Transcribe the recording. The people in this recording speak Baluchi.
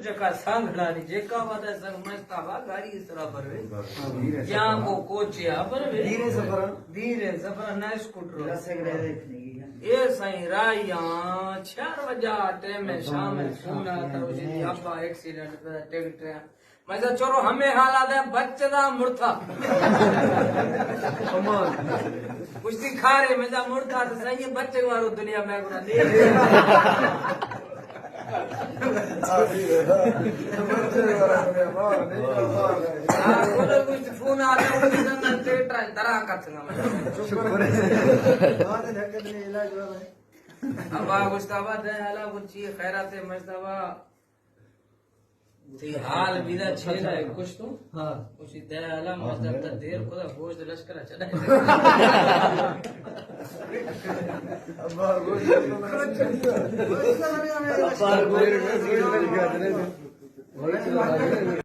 جکا سانگھڑانی جیکا ودا سنگ مشتابا گاڑی سرا بروے۔ یا کو کوچے آ بروے۔ دھیرے سفر۔ دھیرے سفر نہ اسکوٹر۔ اے سائیں رائیاں چار بجا ٹائم ہے شام ہے فون آتا روشی ابا ایکسیڈنٹ پہ ٹکٹ ہے۔ میں سا چورو ہمیں حالات ہے بچے دا مرتا۔ کچھ دی کھارے میں سا مرتا تو سائیں بچے وارو دنیا میں گنا دے۔ فون آتا ہے، درا کرتا۔ ابا گوشتا ابا دے حالا گل چی خیرات ہے مشتابا۔ تی حال بیدا چھے نہ کچھ تو۔ ہاں۔ اسی دے حالا مشتابا تا دیر خدا گوشت لشکر چلا۔ ابا گوشت۔ ابا گوشت۔